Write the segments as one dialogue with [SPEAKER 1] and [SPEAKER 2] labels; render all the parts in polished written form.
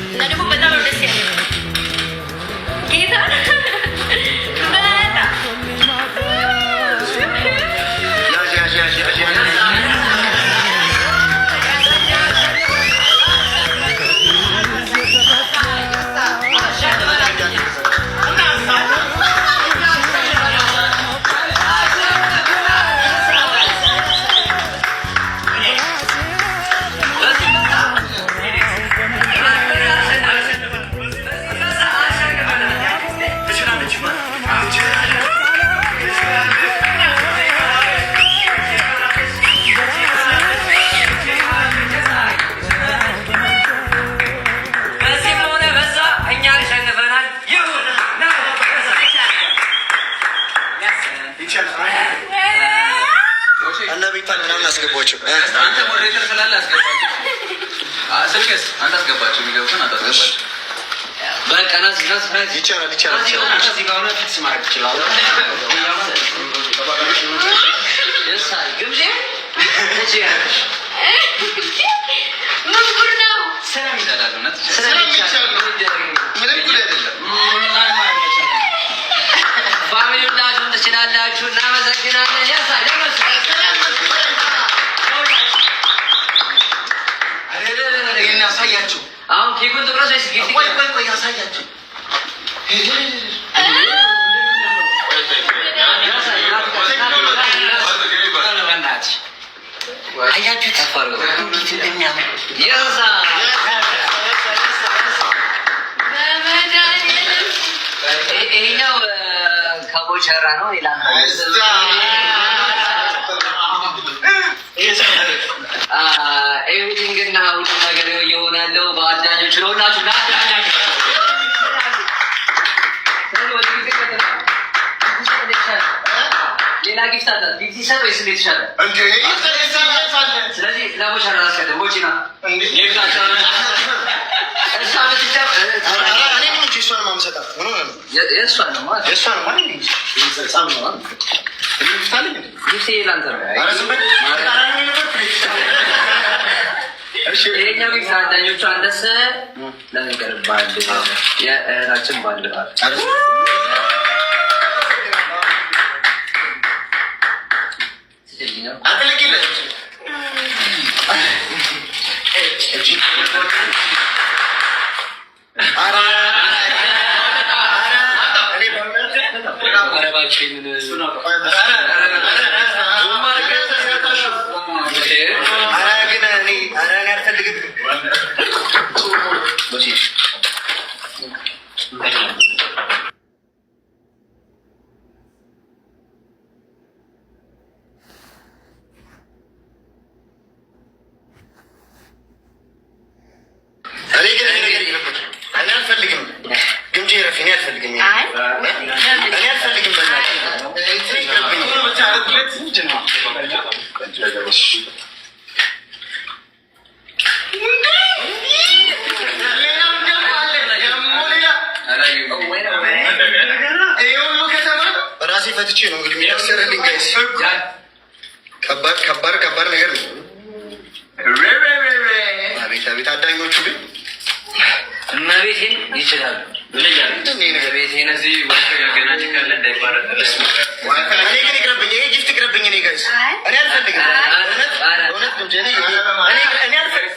[SPEAKER 1] እና ደግሞ በጣም ነው ደስ ያለኝ ጌታ በጣም።
[SPEAKER 2] ያዥ ያዥ ያዥ ያዥ ያዥ። ትችላለች።
[SPEAKER 3] በዚህም ሆነ በዛ እኛ አሸንፈናል። ይሁን።
[SPEAKER 2] ይቻላል። እነ ቤታን ምናምን አስገቧቸው።
[SPEAKER 4] አንተ moderator ስላለ አስገባቸው። ስልክስ አንተ አስገባቸው። የሚገቡትን አንተ አስገባቸው።
[SPEAKER 3] በቃ ናዝ ናዝ ናዝ።
[SPEAKER 2] ይቻላል ይቻላል ይቻላል።
[SPEAKER 5] እዚህ ጋር ሆነህ fix ማድረግ ትችላለህ።
[SPEAKER 3] ደስ አለ ግምጄ ትችያለሽ።
[SPEAKER 1] ምን ጉድ ነው?
[SPEAKER 4] ሰላም ይላል። እውነት
[SPEAKER 2] ስለሚቻል ነው። ምንም ጉድ አይደለም።
[SPEAKER 3] Family ሁላችሁም ትችላላችሁ። እናመሰግናለን። ያሳ ለመሱ
[SPEAKER 5] ይሄን ያሳያቸው።
[SPEAKER 3] አሁን ኬኩን ትቁረስ ወይስ gift?
[SPEAKER 5] ቆይ ቆይ ቆይ፣ ያሳያቸው። በእናትሽ አያችሁት እንዴት እንደሚያምር?
[SPEAKER 3] ያሳ።
[SPEAKER 1] በመድኃኒዓለም።
[SPEAKER 3] ይሄኛው ከቦቸራ ነው። ሌላ everything እና ሁሉም ነገር እየሆነ ያለው በአዳኞች ነው። ሁላችሁ ለአዳኞች። ስለዚህ ወደ ጊዜ ቀጥላ ሌላ gift አላት። Gift ይሰጥ ወይስ እንዴት ይሻላል?
[SPEAKER 2] እንዴ።
[SPEAKER 3] ስለዚህ ለቦቸራ አስቀድም። ቦቺ ና። እሷ ብትጫ-
[SPEAKER 2] እኔ ነኝ እንጂ እሷን ማምሰጣት ምን ሆነህ ነው?
[SPEAKER 3] የእሷ ነው ማለት
[SPEAKER 2] የእሷን ማለት ነው እንጂ ህፃን ነው አይደል? እኔ gift አለኝ እንዴ?
[SPEAKER 3] Gift ለአንተ ነው።
[SPEAKER 2] ኧረ ዝም በል። ተቃራኒ ነበር። እሺ።
[SPEAKER 3] ይሄኛው gift ለአዳኞቹ አንደስ ለነገር ባንድ የእህታችን ባንድ ባል
[SPEAKER 2] ኧረ ዝም በል።
[SPEAKER 3] ስጭልኝ ነው።
[SPEAKER 2] አጥልቂለት። እቺ ኧረ ኧረ እኔ በእውነት
[SPEAKER 3] ኧረ እባክህ ይሄንን
[SPEAKER 2] ኧረ ግን እኔ ኧረ እኔ አልፈልግም። እኔ ግን ይሄ ነገር ይቅርብኝ። እኔ አልፈልግም። ግምጄ ረፊ እኔ አልፈልግም።
[SPEAKER 1] አይ።
[SPEAKER 2] እኔ አልፈልግም። በእናትህ ይቅርብኝ።
[SPEAKER 5] ምንድን ነው?
[SPEAKER 2] ሌላም ደግሞ አለ። ደግሞ ሌላ ይሄ ሁሉ ከተማ ራሴ ፈትቼ ነው እንግዲህ የሚያሰርልኝ guys። ከባድ ከባድ ከባድ ነገር ነው። አቤት አቤት አዳኞቹ ግን
[SPEAKER 3] እመቤቴን ይችላሉ።
[SPEAKER 2] ምንድን ነው ይሄ ነገር?
[SPEAKER 3] እመቤቴን።
[SPEAKER 4] እዚህ ዋይፋይ ያገናኝ ካለ እንዳይቋረጥ።
[SPEAKER 2] እኔ ግን ይቅርብኝ፣ ይሄ gift ይቅርብኝ። እኔ guys እኔ አልፈልግም። እውነት እውነት ግምጄ እኔ እኔ እኔ አልፈልግም።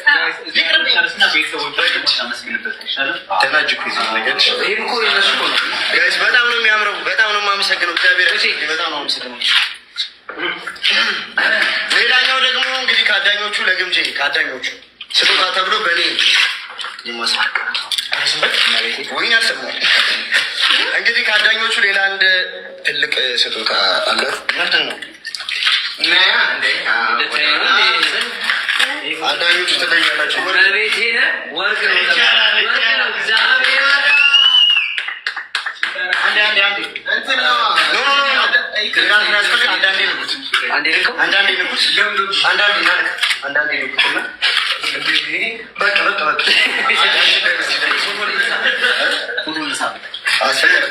[SPEAKER 2] ይቅርብኝ።
[SPEAKER 4] ቤተሰቦቻችን አመስግንበት አይሻልም?
[SPEAKER 2] ደህና እጅ እኮ ይዘህ ነገር
[SPEAKER 3] ይህም እኮ የእነሱ እኮ ነው።
[SPEAKER 2] Guys በጣም ነው የሚያምረው። በጣም ነው የማመሰግነው። እግዚአብሔር ይመስገን። በጣም ነው የማመሰግነው። ሌላኛው ደግሞ እንግዲህ ከአዳኞቹ ለግምጄ ከአዳኞቹ ስጦታ ተብሎ በእኔ ይመስላል። ወይን አልሰማሁም። እንግዲህ ከአዳኞቹ ሌላ አንድ ትልቅ ስጦታ አለ። ምንድን ነው? አዳኞቹ ትለያላችሁ።
[SPEAKER 3] እመቤቴን ወርቅ ነው፣ ወርቅ ነው። እግዚአብሔር።
[SPEAKER 2] No no no፣ ያስፈልግ አንዳንዴ ንኩት፣
[SPEAKER 3] አንዴ ልከው።
[SPEAKER 2] አንዳንዴ ንኩት፣ አንዳንዴ አንዳንዴ ንኩት እና በቃ በቃ በቃ።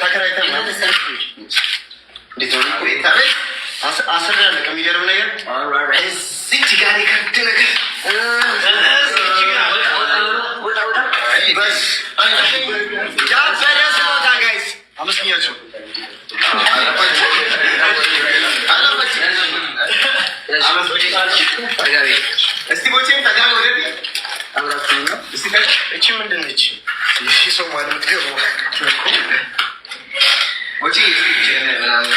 [SPEAKER 2] ተከራይተህ እንዴት ነው? አስር ያለ ከሚገርም ነገር እዚች ጋር የከብድ ነገር
[SPEAKER 3] ወጣ ወጣ።
[SPEAKER 2] በስ ያበደ ስጦታ guys፣ አመስግኛቸው።
[SPEAKER 5] እስቲ ቦቼም ጠጋ ወደ
[SPEAKER 3] አብራችሁ ነው።
[SPEAKER 5] እስቲ ጠጋ።
[SPEAKER 2] እቺ ምንድን ነች? ይህ ሰው ማለት የምትገባው
[SPEAKER 5] ቦቼ እስቲ ምናምን